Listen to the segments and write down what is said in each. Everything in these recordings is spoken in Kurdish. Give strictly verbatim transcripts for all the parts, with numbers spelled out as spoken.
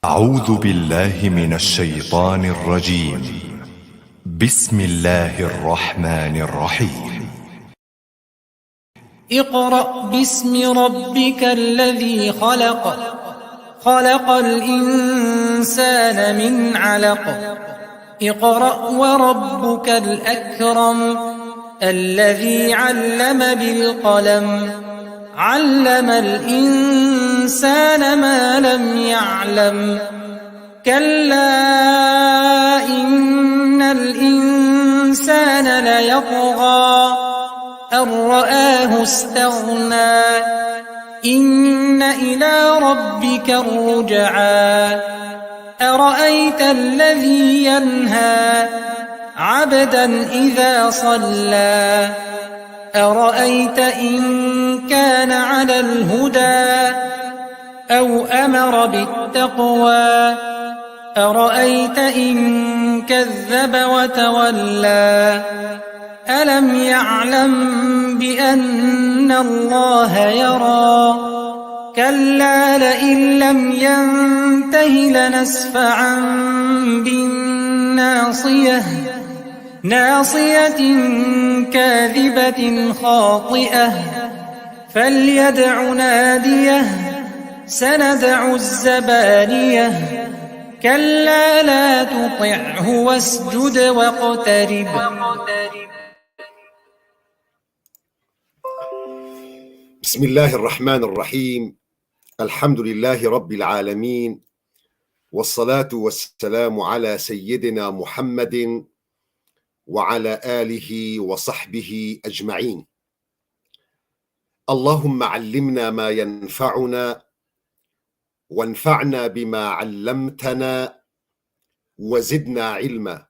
أعوذ بالله من الشيطان الرجيم. بسم الله الرحمن الرحيم. اقرأ باسم ربك الذي خلق. خلق الإنسان من علق. اقرأ وربك الأكرم. الذي علم بالقلم. علم الإنسان ما لم يعلم. كلا إن الإنسان ليطغى. أن رآه استغنى. إن إلى ربك الرجعى. أرأيت الذي ينهى. عبدا إذا صلى. أرأيت إن كان على الهدى. أو أمر بالتقوى. أرأيت إن كذب وتولى. ألم يعلم بأن الله يرى. كلا لئن لم ينته لنسفعا بالناصية. ناصية كاذبة خاطئة. فليدع ناديه. سندع الزبانية. كلا لا تطعه واسجد واقترب. بسم الله الرحمن الرحيم. الحمد لله رب العالمين. والصلاة والسلام على سيدنا محمد وعلى آله وصحبه أجمعين. اللهم علمنا ما ينفعنا وانفعنا بما علمتنا وزدنا علما.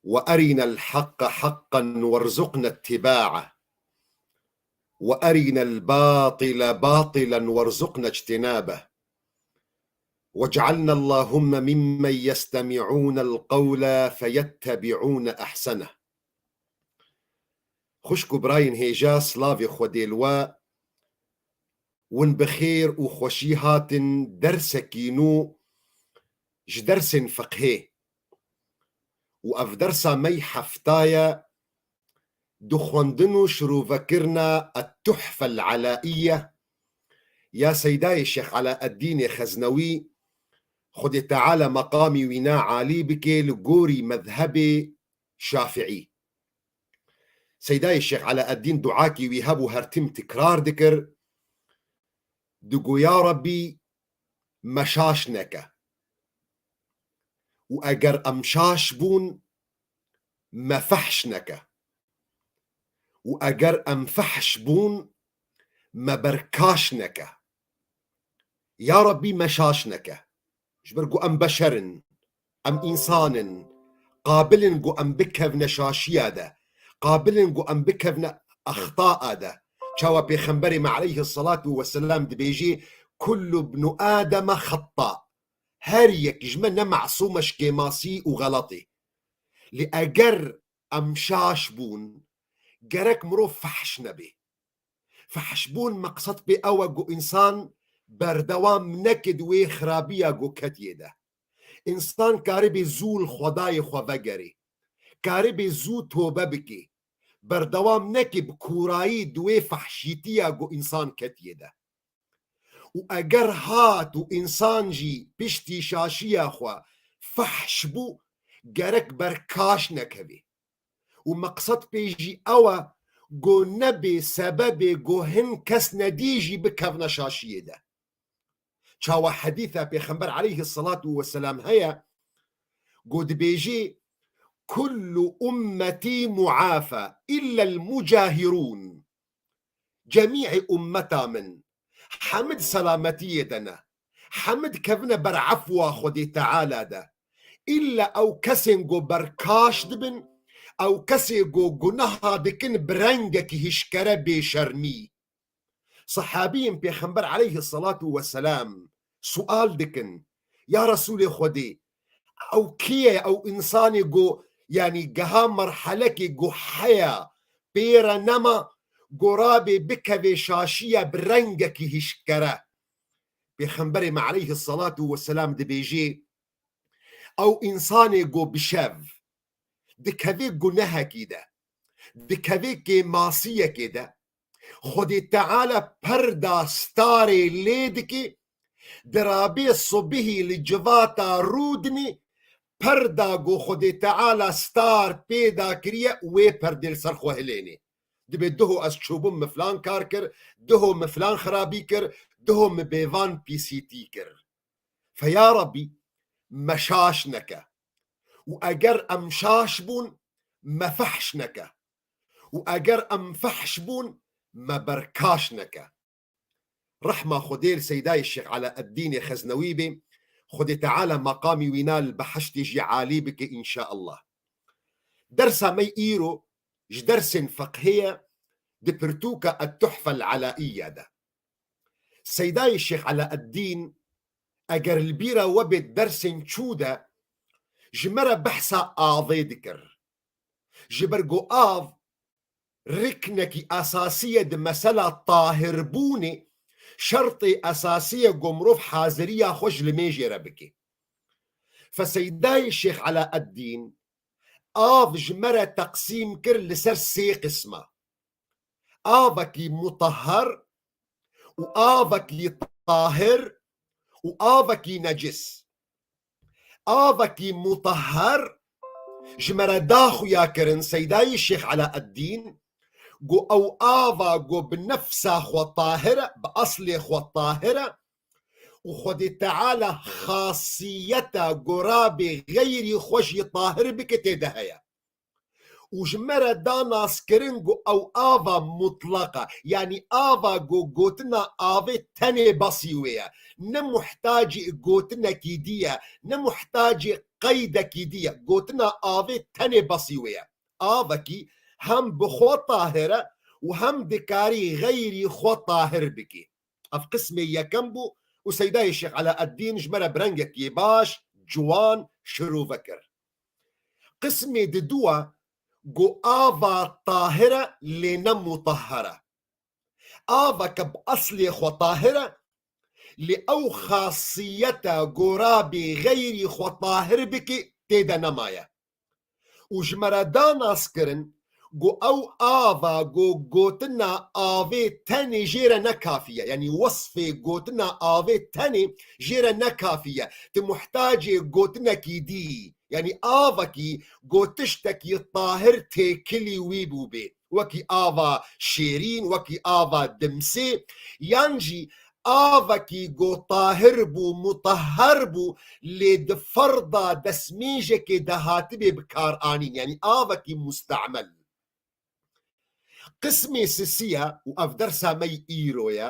وأرنا الحق حقا وارزقنا اتباعه. وأرنا الباطل باطلا وارزقنا اجتنابه. واجعلنا اللهم ممن يستمعون القول فيتبعون أحسنه. Xwişk û birayên hêja, silavê Xwedê li we, win bi xêr û xweşî hatin dersekî nû ji dersên fiqhê. Û ev dersa me yî hefta ye, di xwendin û şirovekirina Etuhfe el-Elaiye ya Seydayê Şêx Elaeddînê Xeznewî, Xwedê Teala meqamî wîna alî bike, li gorî mezhebê Şafiî. Seydayê Şêx Elaeddîn duakî wî hebû, her tim tikrar dikir, digo, Ya Rebbî, me şaş neke. Û eger em şaş bûn, me fehş neke. Û eger em fehş bûn, me berkaş neke. Ya Rebbî, me şaş neke. Ji ber ku em beşer in, em însan in, qabil in ku em bikevne şaşiya de, qabil in ku em bikevne extaa de. Çawa Pêxemberê me aleyhisselatu vesselam dibêjî, "Kullu bnu Ademe xetta." Her yek ji me ne masûm e ji kêmasî û xeletê. Lê eger em şaş bûn, gerek mirov fehş nebe. Fehşbûn meqsed pê ew e ku însan berdewam neke di wê xirabiya ku ketiye de. Însan karibê zû li Xwedayê xwe vegerê. Karibê zû tobe bike. Berdewam neke bi kûrayî di wê fehşîtiya ku însan ketiye de. Û eger hat û însan jî piştî şaşiya xwe fehş bû, gerek berkaş nekevê. Û meqsed pê jî ew e, go nebê sebebê go hin kes nedî jî bikevne şaşiyê de. Çawa hedîsa Pêxember aleyhisselatu vesselam heye, go dibêjê, "Kullu ummetî muafa, illa el-mucahirûn." Cemî'ê ummeta min, hemid selametiyê de ne. Hemid kevine ber efwa Xwedê Teala de. Îlla ew kesên ku berkaş dibin, ew kesê ku gunaha dikin bi rengekî hişkere bêşermî. Sehabiyên Pêxember aleyhisselatu vesselam sual dikin, Ya Resûlê Xwedê, ew kî ye, ew însanê ku, yanî geha merhelekê ku heya pê re nema, ku rabê bikevê şaşiya bi rengekî hişkere? Pêxemberê me aleyhisselatu vesselam dibêjê, ew însanê ku bi şev dikevê gunehekî de, dikevê kêmasiyekê de, Xwedê Teala perda starê lê dikê, dirabê subihî li civata rûdinê, perda ku Xwedê Teala star pê da kiriye, wê perdê li ser xwe hilênê. Dibê diho ez çûbûm, min filan kar kir, diho min filan xirabî kir, diho min bêvan pîsîtî kir. Fe ya Rabbî, me şaş neke. Û eger em şaş bûn, me fehş neke. Û eger em fehş bûn, me berkaş neke. Rehma Xwedê li Seydayê Şêx Elaeddînê Xeznewî bê, Xwedê Teala meqamî wîna li behiştê jî alî bike înşaallah. Dersa me îro ji dersên fiqhê ye, di pirtûka Et-Tuhfe El-Elaiye de. Seydayê Şêx Elaeddîn, eger li bîra we bê, dersên çû de ji me re behsa avê dikir. Ji ber ku av riknekî esasî ye di mesela tahirbûnê, şertê esasî ye ku mirov haziriya xwe ji limêjê re bike. Fe Seydayê Şêx Elaeddîn av ji me re teqsîm kir li ser sê qisma. Avekî mutahher û avekî tahir û avekî necis. Avekî mutahher ji me re da xuya kirin Seydayê Şêx Elaeddîn, ku ew ava ku bi nefsa xwe tahir e, bi eslê xwe tahir e û Xwedê Teala xasiyeta ku rabê xeyrî xwe jî tahir bike tê de heye. Û ji me re da naskirin ku ew ava mutlaq e, yanî ava ku gotina avê tenê besî wê ye, ne muhtacî gotinekî dî ye, ne muhtacî qeydekî dî ye, gotina avê tenê besî wê ye. Avekî hem bi xwe tahir e û hem dikarî xeyrî xwe tahir bikî. Ev qismê yekem bû û Seydayê Şêx Elaeddîn ji me re bi rengekî baş, ciwan şirove kir. Qismê diduwa ku ava tahir e lê ne mutahher e. Aveke bi eslê xwe tahir e, lê ew xasiyeta ku rabê xeyrî xwe tahir bike tê de nemaye. Û ji me re da naskirin ku ew ava ku gotina avê tenê jê re ne kafî ye. Yanî wesfê gotina avê tenê jê re ne kafî ye. Tu muhtacê gotinekî dî, yanî avekî ku tiştekî tahir têkilî wî bûbê. Wekî ava şêrîn, wekî ava dimsê, yan jî avekî ku tahir bû, mutahher bû, lê di ferda destmêjekê de hatibê bi kar anîn, yanî avekî mustemel. Qismê sisî ye û ev dersa me yî îro ye,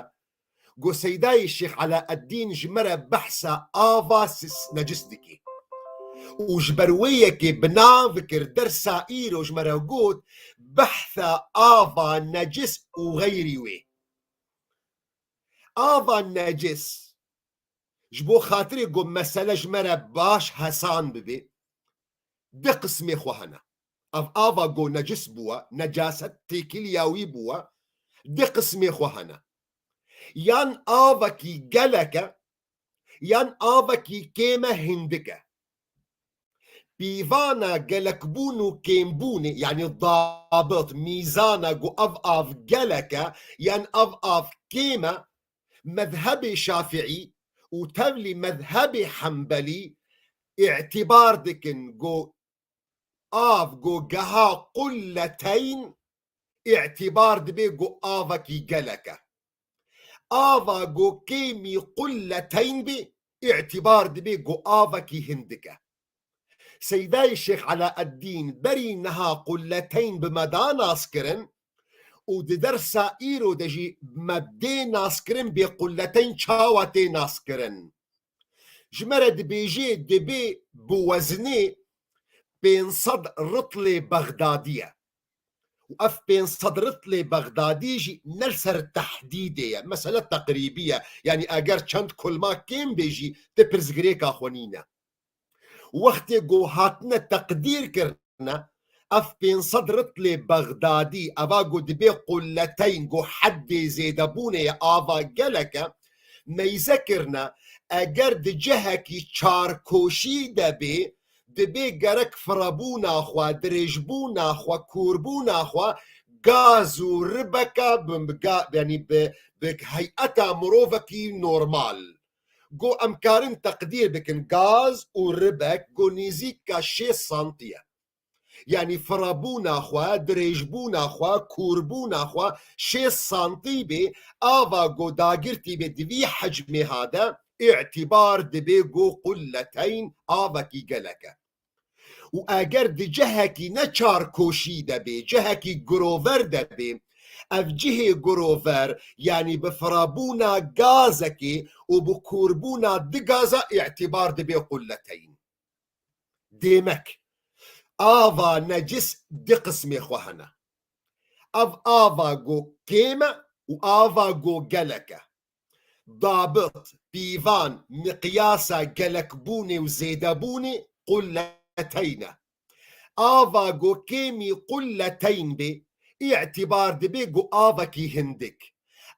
ku Seydayê Şêx Elaeddîn ji me re behsa ava sis-, necis dikî. Û ji ber wê yekê bi nav kir dersa îro ji me re got, behsa ava necis û xeyrî wê. Ava necis, ji bo xatirê ku mesele ji me re baş hesan bibe, di qismê xwe hene. Ev ava ku necis bûwe, necaset têkiliya wî bûwe, di qismê xwe hene. Yan avekî gelek e, yan avekî kêm e, hindik e. Pîvana gelekbûn û kêmbûnê, yanî dabit, mîzana ku ev av gelek e, yan ev av kêm e, mezhebê Şafîî û tevlî mezhebê Hembelî îtîbar dikin ku av ku geha qulleteyn îtîbar dibe ku avekî gelek e. Ava ku kêmî qulleteyn be, îtîbar dibe ku avekî hindik e. Seydayê Şêx Elaeddîn berî niha qulleteyn bi me da naskirin û di dersa îro de jî me dê naskirin bê qulleteyn çawa tê naskirin. Ji me re dibêjê dibê bi wezinê pênc sed ritlê Bexdadî ye. Û ev pênc sed ritlê Bexdadî jî ne li ser tehdîdê ye. Mesele teqrîbî ye. Yanî eger çend kulma kêm bê jî ti pirsgirêka xwe nîne. Wextê ku hatine teqdîr kirine, ev pênc sed ritlê Bexdadî, eva ku dibê qulleteyn, ku heddê zêdebûnê ye, ava gelek e, meyze kirine, eger di cihekî çarkoşî de bê, dibê gerek firebûna xwe, dirêjbûna xwe, kûrbûna xwe, gaz û ribeke bi ga-, yanî bi, bi heyeta mirovekî normal. Go em karin teqdîr bikin, gaz û ribek go nêzîka şêst santî ye. Yanî firebûna xwe, dirêjbûna xwe, kûrbûna xwe şêst santî bê, ava go dagirtî bê di vî hecmê ha de, îtîbar dibê go qulleteyn, avekî gelek e. Û eger di cihekî ne çarkoşî de bê, cihekî girover de bê, ev cihê girover, yanî bi firebûna gazekê û bi kûrbûna du gaza îtîbar dibê qulleteyn. Demek, ava necis du qismê xwe hene. Ev ava go kêm e û ava go gelek e. Dabit, pîvan, miqyasa gelekbûnê û zêdebûnê qulleteyn e. Ava go kêmî qulleteyn bê, îtîbar dibê go avekî hindik.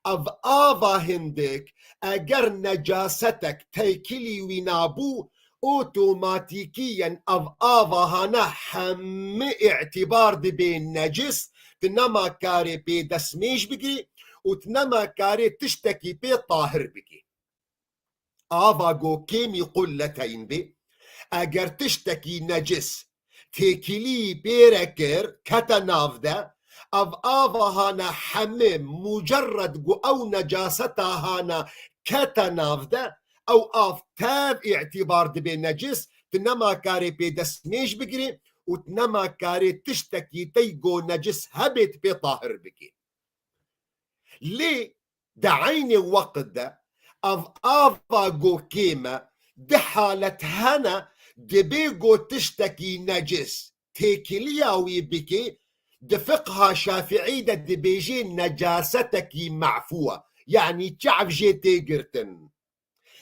Ev ava hindik, eger necasetek têkilî wî nabû, otomatîkî yên ev ava hane hemî îtîbar dibê necis, tu nema karê pê destmêj bigirî û tu nema karê tiştekî pê tahir bikî. Ava go kêmî qulleteyn bê, eger tiştekî necis têkilî pê re kir, kete nav de, ev ava hane hemî mucerred go ew necaseta hane kete nav de, ew av tev îtîbar dibê necis, tu nema karê pê destmêj bigirî û tu nema karê tiştekî tey go necis hebê tu pê tahir bikî. Lê di eynê weqt de ev ava go kêm e, du halet hene, dibê go tiştekî necis têkiliya wî bikê, di fiqha şafiî de dibêjê necasetekî mefû e, yanî çav jê tê girtin.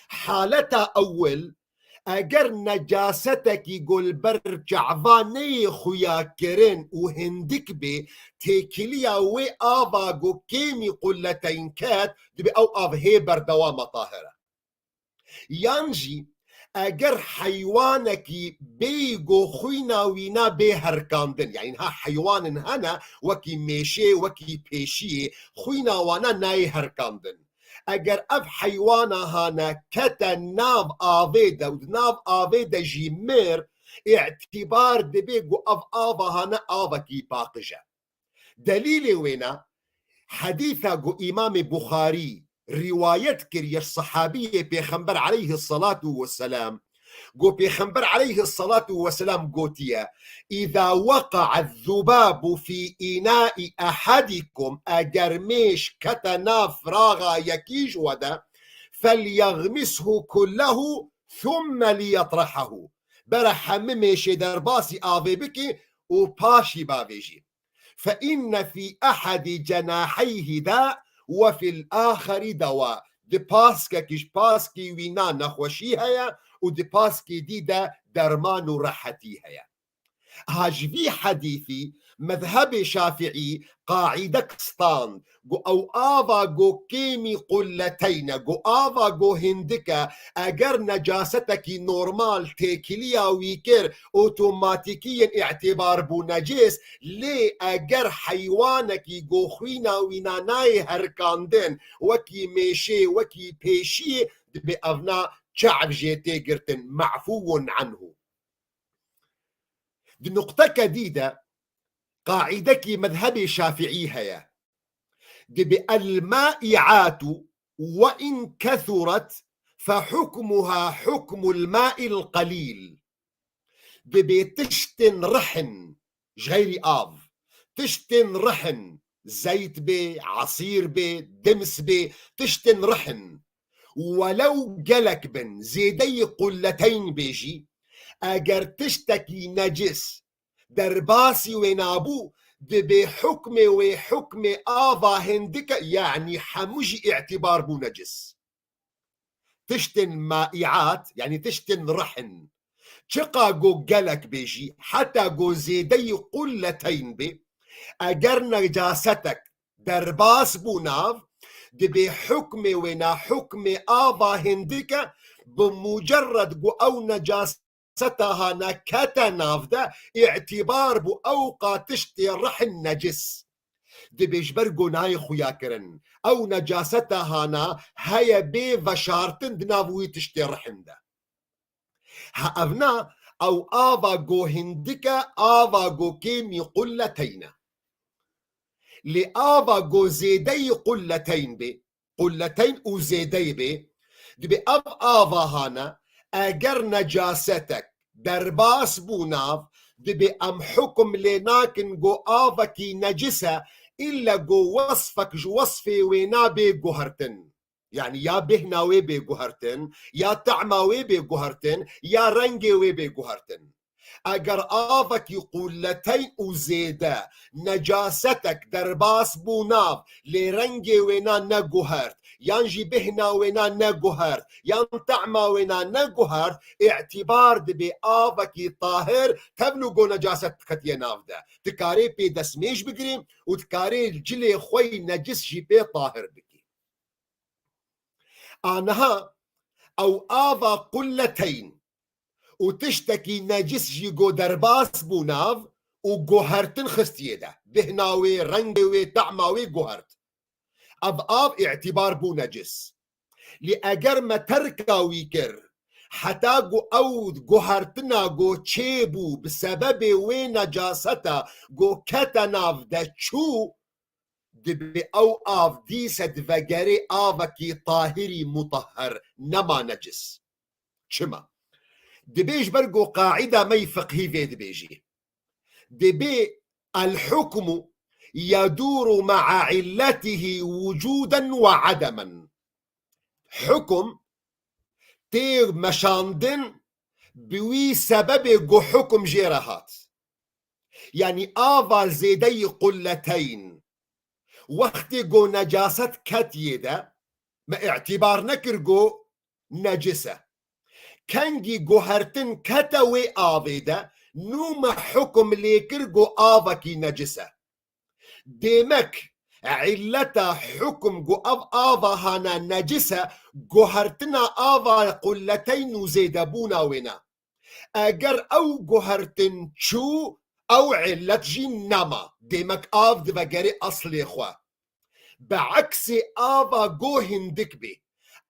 Haleta ewil, eger necasetekî go li ber çava neyê xuya kirin û hindik bê, têkiliya wê ava go kêmî qulleteyn ket, dibê ew av hê berdewam e tahir e. Yan jî eger heywanekî bêyî go xwîna wîna bê herkandin, yanî ha heywanin hene wekî mêşê, wekî pêşiyê, xwîna wana nayê herkandin. Eger ev heywana hane kete nav avê de û di nav avê de jî mir, îtîbar dibê go ev ava hane avekî paqij e. Delîlê wêna, hedîsa go Îmamê Buxarî rîwayet kiriye ji sehabiyê Pêxember aleyhisselatu vesselam, go Pêxember aleyhisselatu vesselam gotiye, "Îza weqa'a zubabu fî îna'i ehadikum", eger mêş kete nav firaxa yekî ji we de, "felyegmishu kullehu thumme liyetrihahu", bere hemî mêşê derbasî avê bikî û paşî bavêjî. "Fe inne fî ehedî cenaheyhî da we fîl axerî dewa." Di paskekî ji paskî wîna nexweşî heye û di paskî dî de derman û rehetî heye. Ha ji vî hedîfî mezhebê şafiî qaîdek stand, go ew ava go kêmî qulleteyn e, go ava go hindik e, eger necasetekî normal têkiliya wî kir, otomatîkî yên îtîbar bû necis, lê eger heywanekî go xwîna wîna nayê herkandin, wekî mêşê, wekî pêşiyê, dibê evna çav jê tê girtin, mefûn enhu. Di nuqteke dî de qaîdekî mezhebê şafiî heye. Dibê el-mai'atu ve in kethuret fe hukmuha hukmul ma'il qelîl. Dibê tiştên rihin, ji xeyrî av, tiştên rihin, zeyt bê, esîr bê, dims bê, tiştên rihin, welew gelek bin, zêdeyî qulleteyn bê jî, eger tiştekî necis derbasî wê nabû, dibê hukmê wê hukmê ava hindik e, yanî hemû jî îtîbar bû necis. Tiştên maiat, yanî tiştên rihin, çiqa go gelek bê jî, heta go zêdeyî qulleteyn bê, eger necasetek derbas bû nav, Dibê hukmê wêna hukmê ava hindik e, bi mucerred ku ew necaseta hana kete nav de, îtibar bû ew qa tiştê rihin necis. Dibê ji ber ku nayê xuya kirin, ew necaseta hana heye bê veşartin di nav wî tiştê rihin de. Ha evna, ew ava go hindik e, ava go kêmî qulleteyn e. Lê ava go zêdeyî qulleteyn bê, qulleteyn û zêdeyî bê, dibê ev ava hane, eger necasetek derbas bû nav, dibê em hukum lê nakin go avekî necis e, îlle go wesfek ji wesfê wêna bê guhertin. Yani ya bêhna wê bê guhertin, ya tehma wê bê guhertin, ya rengê wê bê guhertin. Eger avekî qulleteyn û zêde necasetek derbas bû nav, lê rengê wêna neguhert, yan jî bêhna wêna neguhert, yan tehma wêna neguhert, îtibar dibê avekî tahir tevlû go necaset ketiye nav de. Dikarê pê destmêj bigirî û dikarê cilê xwe yî necis jî pê tahir bikî. Aniha ew ava qulleteyn û tiştekî necis jî go derbas bû nav û guhertin xistiyê de. Bihna wê, rengê wê, tehma wê guhert. Ev av îtibar bû necis. Lê eger me terka wî kir, heta ku ew guhertina ku çêbû bi sebebê wê necaseta ku kete nav de çû, dibê ew av dîse divegerê avekî tahirî mutahher, nema necis. Çima? Dibê ji ber ku qaîda me yî fiqhî vê dibêjî. Dibê el-hukmu yedûru ma'a illetihi wucûden ve ademen. Hukum tê meşandin bi wî sebebê ku hukum jê re hat. Yanî ava zêdeyî qulleteyn wextê ku necaset ketiye de me îtibar nekir ku necis e. Kengî guhertin kete wê avê de, nû me hukum lê kir ku avekî necis e. Demek îlleta hukum ku ev ava hana necis e, guhertina ava qulleteyn û zêdebûna wêna. Eger ew guhertin çû, ew îllet jî nema. Demek av divegerê eslê xwe. Bi eksê ava go hindik bê.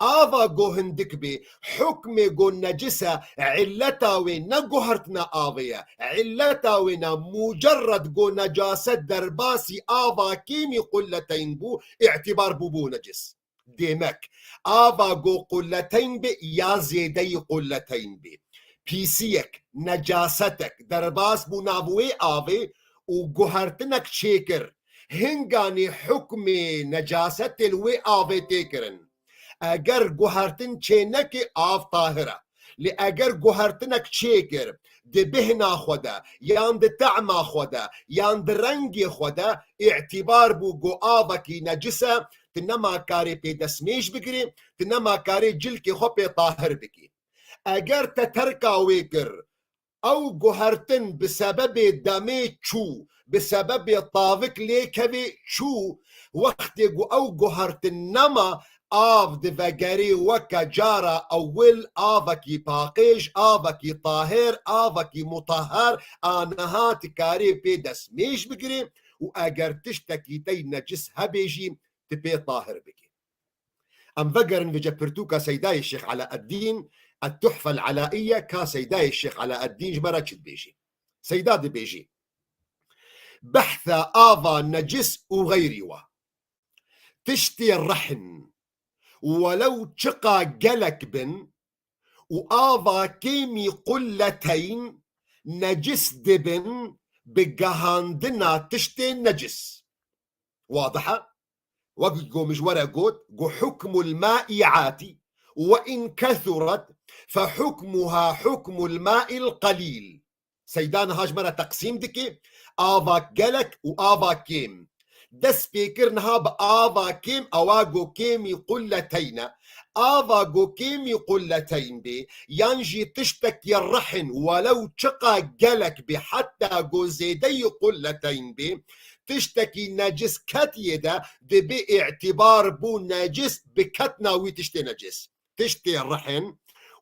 Ava go hindik bê, hukmê go necis e, îlleta wê ne guhertina avê ye. Îlleta wê ne mucerred go necaset derbasî ava kêmî qulleteyn bû, îtibar bûbû necis. Demek, ava go qulleteyn bê ya zêdeyî qulleteyn bê, pîsiyek, necasetek derbas bû nav wê avê û guhertinek çêkir, hinganê hukmê necasetê li wê avê tê kirin. Eger guhertin çê neke, av tahir e. Lê eger guhertinek çêkir, di bihna xwe de, yan di tehma xwe de, yan di rengê xwe de, îtibar bû ku avekî necis e, tu nema karê pê destmêj bigirî, tu nema karê cilkê xwe pê tahir bikî. Eger te terka wê kir, ew guhertin bi sebebê demê çû, bi sebebê tavik lê kevê çû, wextê ku ew guhertin nema, av divegerê weke cara ewil avekî paqij, avekî tahir, avekî mutahher, aniha tu karê pê destmêj bigirê û eger tiştekî tey necis hebê jî, tu pê tahir bikî. Em vegerin vêce pirtûka Seydayê Şêx Eleeddîn, Et-Tuhfe El-Elaiye, ka Seydayê Şêx Eleeddîn ji me re çi dibêjî. Seyda dibêjî, behsa ava necis û xeyrî wa. Tiştê rehn, welew çiqa gelek bin, û ava kêmî qulleteyn necis dibin bi gehandina tiştê necis. Wadih e? Wek ku min ji we re got, ku hukmul ma'i ati, ve in kethuret, fe hukmuha hukmul ma'il qelîl. Seyda niha ji me re teqsîm dike, ava gelek û ava kêm. Dest pê kir niha bi ava kêm, ewa go kêmî qulleteyn e. Ava go kêmî qulleteyn bê, yan jî tiştekî rehn, welew çiqa gelek bê, heta go zêdeyî qulleteyn bê, tiştekî necis ketiye de, dibê îtibar bû necis bi ketina wî tiştê necis. Tiştê rihên,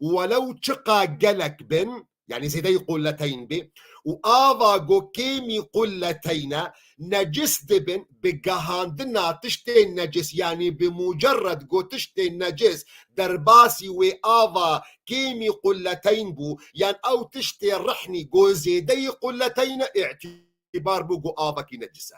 welew çiqa gelek bin, yanî zêdeyî qulleteyn bê, û ava go kêmî qulleteyn e, necis dibin bi gehandina tiştê necis, yanî bi mucerred go tiştê necis derbasî wê ava kêmî qulleteyn bû, yan ew tiştê rihnî go zêdeyî qulleteyn e, îtibar bû go avekî necis e.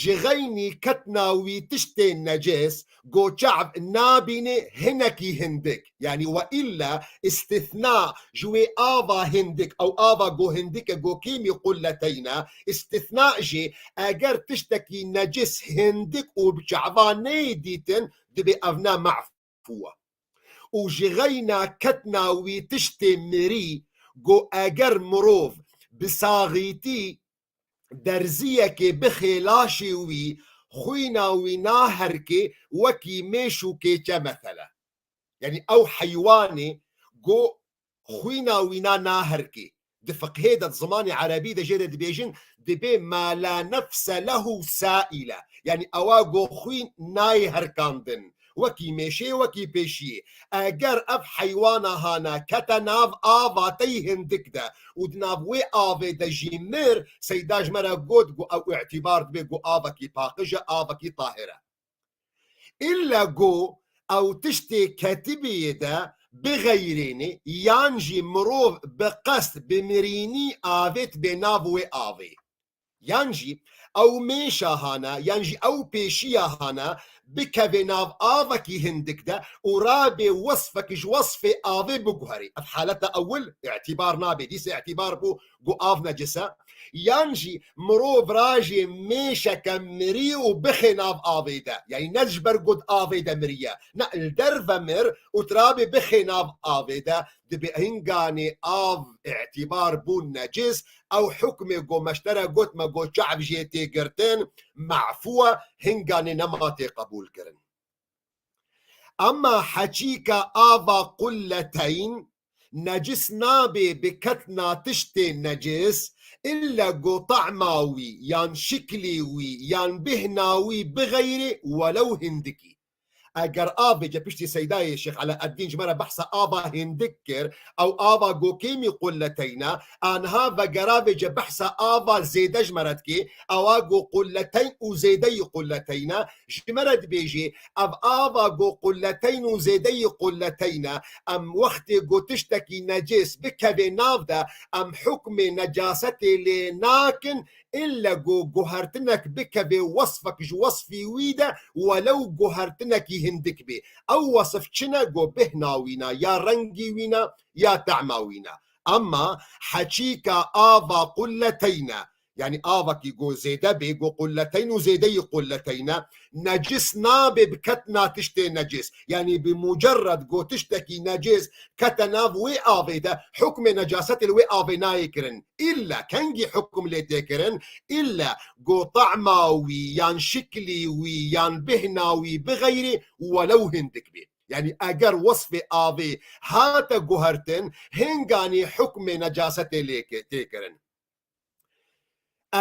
Ji xeynî ketina wî tiştê necis, go çav nabîne hinekî hindik. Yanî we îlla îstîsna ji wê ava hindik, ew ava go hindik e, go kêmî qulleteyn e, îstîsna jî eger tiştekî necis hindik û bi çava neyê dîtin, dibê ev ne maf bû. Û ji xeyna ketina wî tiştê mirî, go eger mirov bi saxîtî derziyekê bixê laşê wî, xwîna wî naherkê wekî mêş û keçe mesele. Yanî ew heywanê go xwîna wî na naherkê. Di fiqhê de, di zimanê erebî de jê re dibêjin, dibê ma la nefse lehu saile. Yanî ewa go xwîn nayê herkandin. Wekî mêşê, wekî pêşiyê. Eger ev heywana hana kete nav ava tey hindik de û di nav wê avê de jî mir, Seyda ji me re got, go ew îtibar dibe, go avekî paqij e, avekî tahir e. Îlle go ew tiştê ketibiyê de bixeyrêne, yan jî mirov bi qest bi mirînî avêt bê nav wê avê. Yan jî ew mêşa hana, yan jî ew pêşiya hana, bikeve nav avekî hindik de û rabê wesfek ji wesfê avê biguherê. Ev haleta ewil îtibar nabe, dîsa îtibar bû go av necis e. Yan jî mirov rajê mêşeke mirî û bixê nav avê de. Yanî ne ji ber go di avê de miriye. Ne, li derve mir û tu rabê bixê nav avê de. Dibê hinganê av îtibar bû necis, ew hukmê go me ji te re got, me got çav jê tê girtin, mafû e, hinganê nema tê qebûl kirin. Ema heçîka ava qulleteyn, necis nabe bi ketina tiştê necis, îlle go tahma wî, yan şiklê wî, yan bihna wî bixeyrê, welew hindikî. Eger avê ce piştî Seydayê Şêx Eleeddîn ji me re behsa ava hindik kir, ew ava go kêmî qulleteyn e, aniha vegera vê ce behsa ava zêde ji me re dikê, ewa go qulleteyn û zêdeyî qulleteyn e, ji me re dibêjê, ev ava go qulleteyn û zêdeyî qulleteyn e, em wextê go tiştekî necis bikevê nav de, em hukmê necasetê lê nakin, îlle go guhertinek bikevê wesfek ji wesfî wî de, welew guhertinekî hindik bê. Ew wesf çi ne? Go bihna wî ne, ya rengî wî ne, ya tehma wî ne. Ema heçîka ava qulleteyn e, yanî avekî go zêde bê, go qulleteyn û zêdeyî qulleteyn e, necis nabe bi ketina tiştê necis. Yanî bi mucerred go tiştekî necis kete nav wê avê de, hukmê necasetê li wê avê nayê kirin. Îlle kengî hukm lê tê kirin? Îlle go tahma wî, yan şiklî wî, yan bihna wî bixeyrê, welew hindik bê. Yanî eger wesfê avê hate guhertin, hinganê hukmê necasetê lê ke-, tê kirin.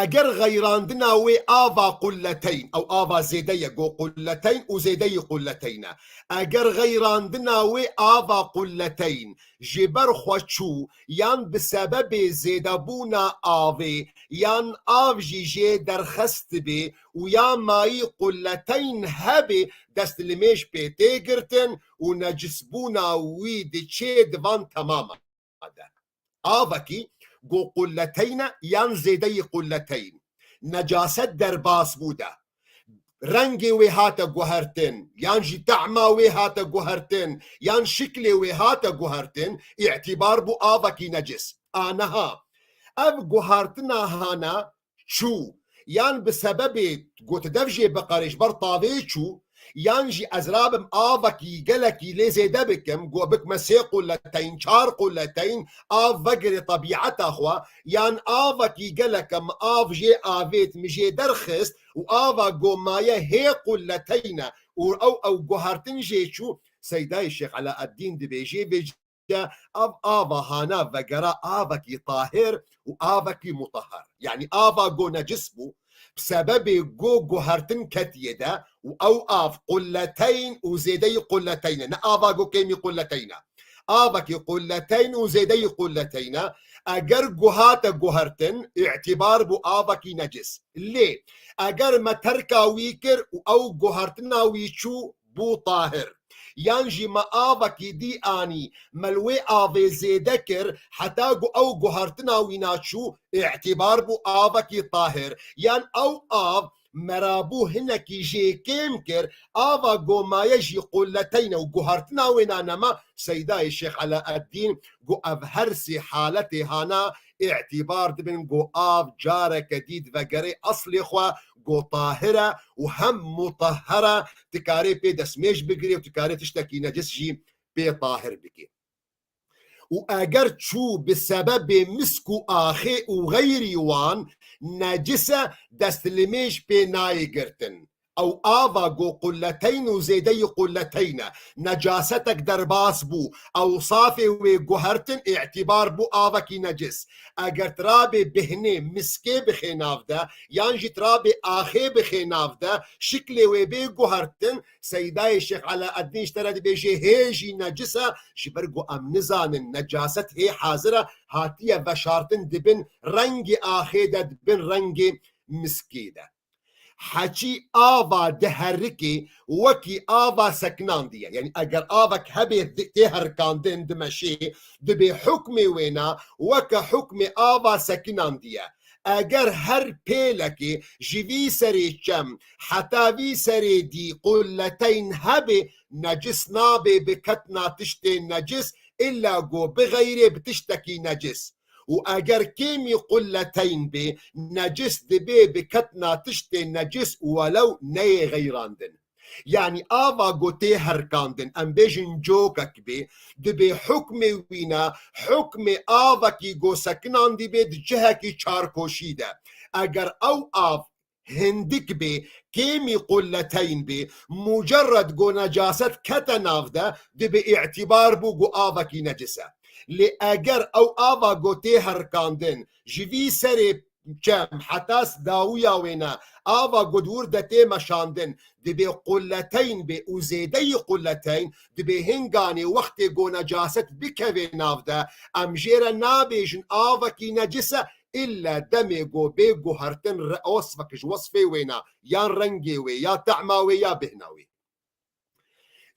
Eger xeyrandina wê ava qulleteyn, ew ava zêde ye, go qulleteyn û zêdeyî qulleteyn e. Eger xeyrandina wê ava qulleteyn ji ber xwe çû, yan bi sebebê zêdebûna avê, yan av jî jê derxist bê û ya mayî qulleteyn hebê, destlimêj pê tê girtin û necisbûna wî diçê di van temama de. Avekî go qulleteyn e yan zêdeyî qulleteyn, necaset derbas bû de, rengê wê hate guhertin, yan jî tehma wê hate guhertin, yan şiklê wê hate guhertin, îtibar bû avekî necis. Aniha ev guhertina hana çû, yan bi sebebê ku tu dev jê biqerê ji ber tavê çû, yan jî ez rabim avekî gelekî lê zêde bikim, ku bikime sê quleteyn, çar quleteyn, av vegirê tebîeta xwe, yan avekî gelek e, min av jê avêt, min jê derxist û ava ku maye hê quleteyn e û ew, ew guhertin jê çû, Seydayê Şêx Eleeddîn dibêjê, vê ev ava hana vegera avekî tahir û avekî mutahhar. Yanî ava ku necis bû, bi sebebê go guhertin ketiye de û ew av qulleteyn û zêdeyî qulleteyn e. Ne ava go kêmî qulleteyn e. Avekî qulleteyn û zêdeyî qulleteyn e. Eger guhate guhertin, îtîbar bû avekî necis. Lê eger me terka wî kir û ew guhertina wî çû, bû tahir. Yan jî me avekî dî anî, me li wê avê zêde kir, heta ku ew guhertina wî naçû, îtîbar bû avekî tahir. Yan ew av merabû hinekî jê kêm kir, ava gomaye jî qulleteyne û guhertina wê nanema, Seydayê Şêx Elaeddîn got ev her sê haletê hana îtîbar dibin, got av careke dî divegerê eslê xwe, got tahir e û hem mutahher e, dikarê pê destmêj bigirê û dikarê tiştekî necis jî pê tahir bikê. Û eger çû bi sebebê misk û axê û xeyrî wan necis e, destlimêj pê nayê girtin. Ew ava go qulleteyn û zêdeyî qulleteyn e. Necasetek derbas bû. Ewsafê wê guhertin îtîbar bû avekî necis. Eger tirabê bihnê miskê bixê nav de, yan jî tirabê axê bixê nav de, şiklê wê bê guhertin, Seydayê Şêx Elaeddîn ji te re dibêje hê jî necis e, ji ber ku em nizanin necaset hê hazir e, hatiye veşartin dibin rengê axê de, dibin rengê miskê de. Heçî ava diherikê wekî ava sekinandî ye. Yanî eger avek hebê di-, tê herikandin dimeşê, dibê hukmê wêna weke hukmê ava sekinandî ye. Eger her pêlekê ji vî serê çem heta vî serê dî qulleteyn hebê, necis nabê bi ketina tiştê necis, illa go bixeyrê bi tiştekî necis. Û eger kêmî qulleteyn bê, necis dibê bi ketina tiştê necis welew neyê xeyrandin. Yanî ava go tê herikandin, em bêjin cokek bê, dibê hukmê wîna, hukmê avekî go sekinandî bê di cihekî çarkoşî de. Eger ew av hindik bê, kêmî qulleteyn bê, mucerred go necaset kete nav de, dibê îtîbar bû go avekî necis e. Lê eger ew ava go tê herikandin, ji vî serê çem heta dawiya wêne, ava go di wir de tê meşandin, dibê qulleteyn bê û zêdeyî qulleteyn, dibê hinganê wextê go necaset bikevê nav de, em jê re nabêjin avekî necis e, îlle demê go bê guhertin re-, wesfek ji wesfê wêna, yan rengê wê, ya tehma wê, ya bêhna wê.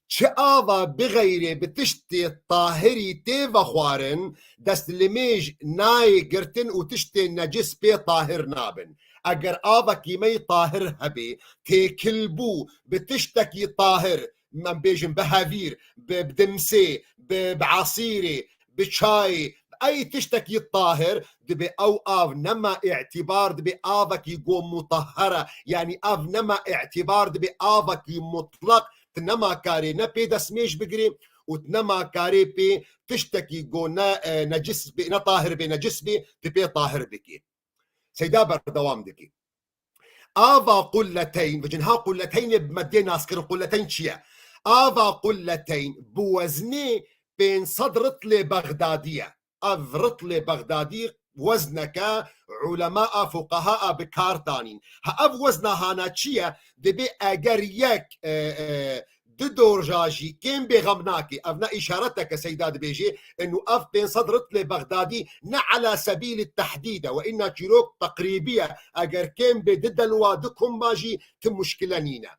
Çi ava bixeyrê bi tiştê tahirî tê vexwarin, destlimêj nayê girtin û tiştê necis pê tahir nabin. Eger avekî me yî tahir hebê, têkil bû bi tiştekî tahir, em bêjin bi hevîr, bi, bi dimsê, bi, bi esîrê, bi çayê, ey tiştekî tahir, dibê ew av nema îtîbar dibê avekî go mutahher e. Yanî ev nema îtîbar dibê avekî mutlaq, tu nema karê ne pê destmêj bigirê û tu nema karê pê tiştekî go ne, e, necis bê, ne tahir bê, necis bê, tu pê tahir bikî. Seyda berdewam dikî. Ava qulleteyn, vecin ha qulleteynê bi me dê naskirin, qulleteyn çi ye? Ava qulleteyn bi weznê pênc sed ritlê Bexdadî ye. Ev ritlê Bexdadî wezneke ulemaa, fuqahaa bi kar danîn. Ha ev wezna hana çi ye? Dibê eger yek, e, e, du dorja jî kêm bê xem nake. Ev ne îşareteke Seyda dibêjê, inu ev pênc sed ritlê Bexdadî ne ala sebîlî tehdîd e, we înna çîrok teqrîbî ye. Eger kêm bê du delwa, du kumba jî ti muşkile nîne.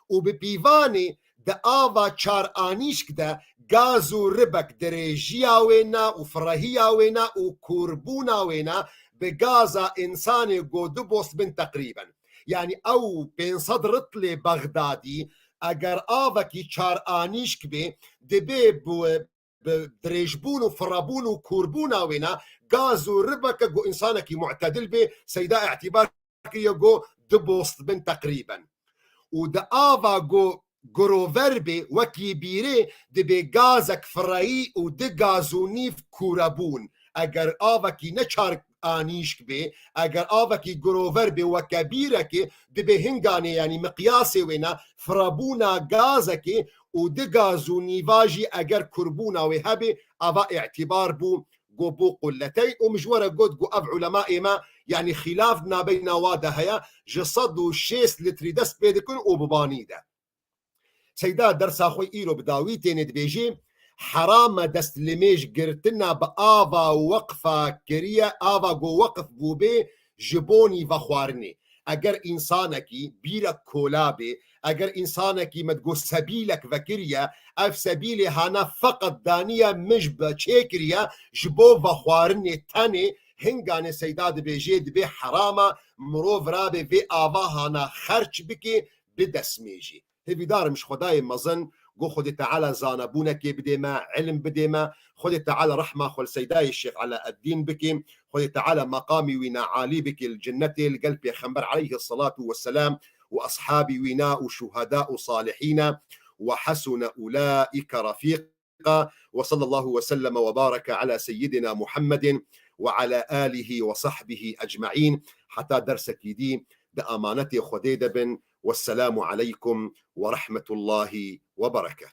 Û bi pîvanê di ava çar anîşk de gaz û ribek dirêjiya wêna û firehiya wêna û kûrbûna wêna bi gaza însanê go du bost bin teqrîben. Yanî ew pênc sed ritlê Bexdadî, eger avekî çar anîşk bê, dibê bi, bi dirêjbûn û firebûn û kûrbûna wêna gaz û ribeke go însanekî mu'tedil bê, Seyda îtîbar kiriye go du bost bin teqrîben. Û di ava go girover bê, wekî bîrê, dibê gazek fireyî û di gaz û nîv kûrebûn. Eger avekî ne çar anîşk bê, eger avekî girover bê weke bîrekê, dibê hinganê, yanî miqyasê wêna firebûna gazekê û di gaz û nîva jî eger kurbûna wê hebê, ava îtîbar bû Got, bû qulletey û min ji we re got, got, ev ulemayê me, yanî xîlaf di nabeyna wa de heye, ji sed û şêst litrî dest pê dikin û bi banî de. Seyda dersa xwe îro bi dawî têne dibêjê, heram e destlimêj girtina bi ava weqfa kiriye, ava ku weqf bûbê ji bonî vexwarinê. Eger însanekî bîrek kola bê, eger însanekî me digot sebîlek vekiriye, ev sebîlê hana feqet daniye min ji be çêkiriye, ji bo vexwarinê tenê, hinganê Seyda dibêjê dibê herama mirov rabe vê ava hana xerç bike, bi destmêjî. Hêvîdar im ji Xwedayê mezin, ku Xwedê Teala zanebûnekê bidê me, ilim bidê me, Xwedê Teala rehma xwe li Seydayê Şêx Elaeddîn bike, Xwedê Teala meqamî wî ne alî bike li cinnetê li gel Pêxember aleyhi salatu ve selam û ashabî wî ne û şuheda û salihîne, ve hasune ulaîke refîqa. Ve sallallahu ve selleme ve bareke ala seyyidina Muhammedin ve ala alihi ve sahbihi ecmaîn. Heta dersekî dî di amanetê Xwedê de bin. Vesselamu aleykum ve rahmetullahi ve berekatuh.